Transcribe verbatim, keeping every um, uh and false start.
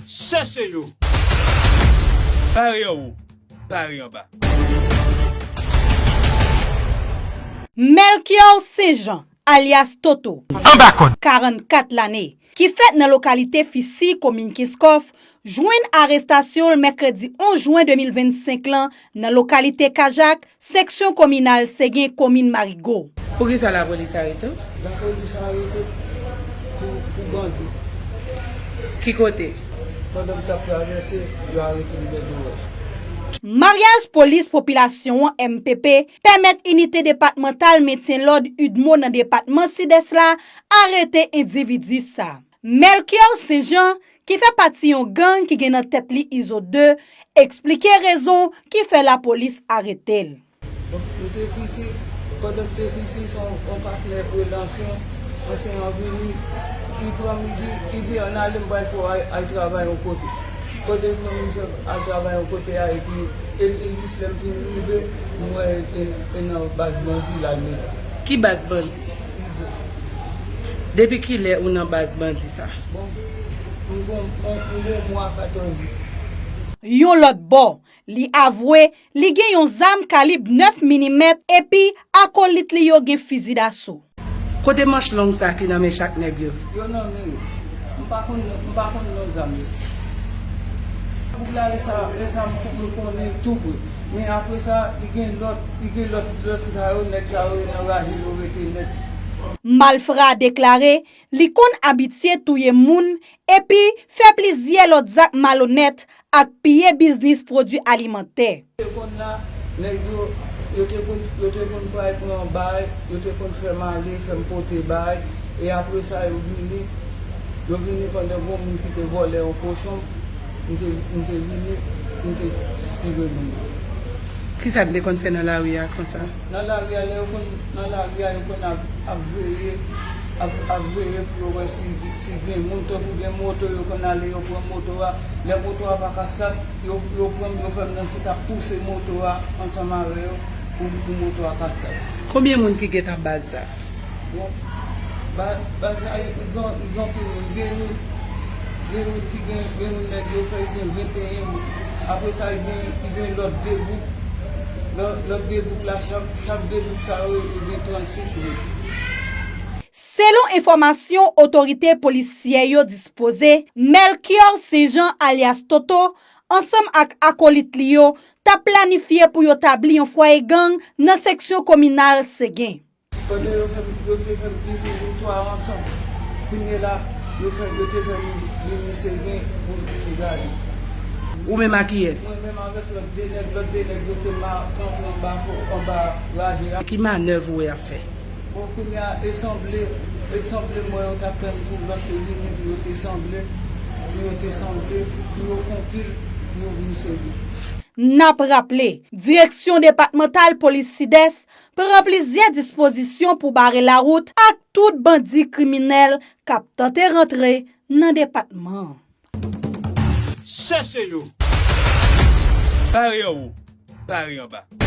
Chèche yo. Bare anwo, bare anba. Melchior Saint-Jean, alyas Toto, anba kòd, karannkat lane, ki fèt nan lokalite Fisi, komin Kenskòf, jwenn arestasyon l mèkredi onz jwen de mil vennsenk lan nan lokalite Kajak, seksyon kominal Segen, komin Marigo. Poukisa lapolis arete w? Lapolis arete pou, pou bandi. Ki kote? Pandan m t ap travèse, yo arete m dèyè yon wòch. Maryaj polis popilasyon an, M P P, pèmèt inite depatmantal mentyen lòd UDMO nan depatman Sidès la arete endividi sa. Melchior Saint-Jean, ki fè pati yon gang ki gen nan tèt li Izo de, eksplike rezon ki fè lapolis arete l. Bon, m te Fisi, pandan m te Fisi, se yon, yon patnè pou l, ansyen, ansyen an vini, li pran m, li di, li di, "Ann ale, m pral fè w al, al travay yon kote." Kote l pran m, li fè m al travay yon kote a, epi, e, e jis lè m fin rive, m wè e, e nan baz bandi l al mete. Ki baz bandi? Izo. Depi kilè ou nan baz bandi sa? Bon, m gon, m, m gon mwa katòz jou. Yon lòt bò, li avwe li gen yon zam kalib nèf milimèt epi akolit li yo gen fizi daso. Kote manch long sa ki nan men chak nèg yo? Yo nan men yo. M pa konn, m pa konn non zam yo. Boug la, e sa, e sa m, m konnen tou pre. Men apre sa, li gen lòt, li gen lòt, lòt sa yo, nèg sa yo nan raje yo rete nèt. Malfra deklare li konn abitye touye moun epi fè plizyè lòt zak malonèt ak piye biznis pwodui alimantè. Te konn la, nèg yo, yo te konn, yo te konn pral pran bay, yo te konn fè m ale, fè m pote bay, e apre sa, yo vini, yo vini pandan gon moun ki te vòlè yon kochon, m te, m te vini, m te tire moun nan. Kisa n te konn fè nan lari a konsa? Nan lari a, lè yo konn, nan lari a, yo konn ap, ap veye, ap, ap veye pou yo wè si, si gen moun, tankou gen moto, yo konn ale, yo pran moto a. Lè moto a pa ka stat, yo, yo pran m, yo fè m nan chita pouse moto a ansanm avè yo pou, pou moto a ka stat. Konbyen moun ki gentan baz sa? Bon, ba-, baz sa, li gen, li gen anpil moun. Gen youn, gen youn ki gen, gen youn nèg yo fè, li gen venteyen moun. Apre sa, li gen, li gen lòt de gwoup. Lòt, lòt de gwoup la, chak, chak de gwoup sa yo, yo gen trannsis moun. Selon enfòmasyon otorite polisyè yo dispoze, Melchior Saint-Jean alyas Toto, ansanm ak akolit li yo, t ap planifye pou yo tabli yon fwaye gang nan seksyon kominal Segen. Pandan yo fè m, yo te fè m vini nou twa ansanm. Kounye la, yo fè, yo te fè m vini Segen pou m vin gade. Ou menm ak kiyès? Mwen menm avèk lòt de nèg, lòt de nèg yo te matant anba, anba raje a. Ki manèv ou wè y ap fè? Bon, kounye a, e sanble, e sanble mwen yo t ap tann pou lòt yo vini, pou yo te sanble, pou yo te sanble, pou yo fè yon pil, pou yo vin Segen. N ap raple, Direksyon Depatmantal Polis Sidès pran plizyè dispozisyon pou bare lawout ak tout bandi kriminèl k ap tante rantre nan depatman an. Chèche yo. Bare anwo, bare anba.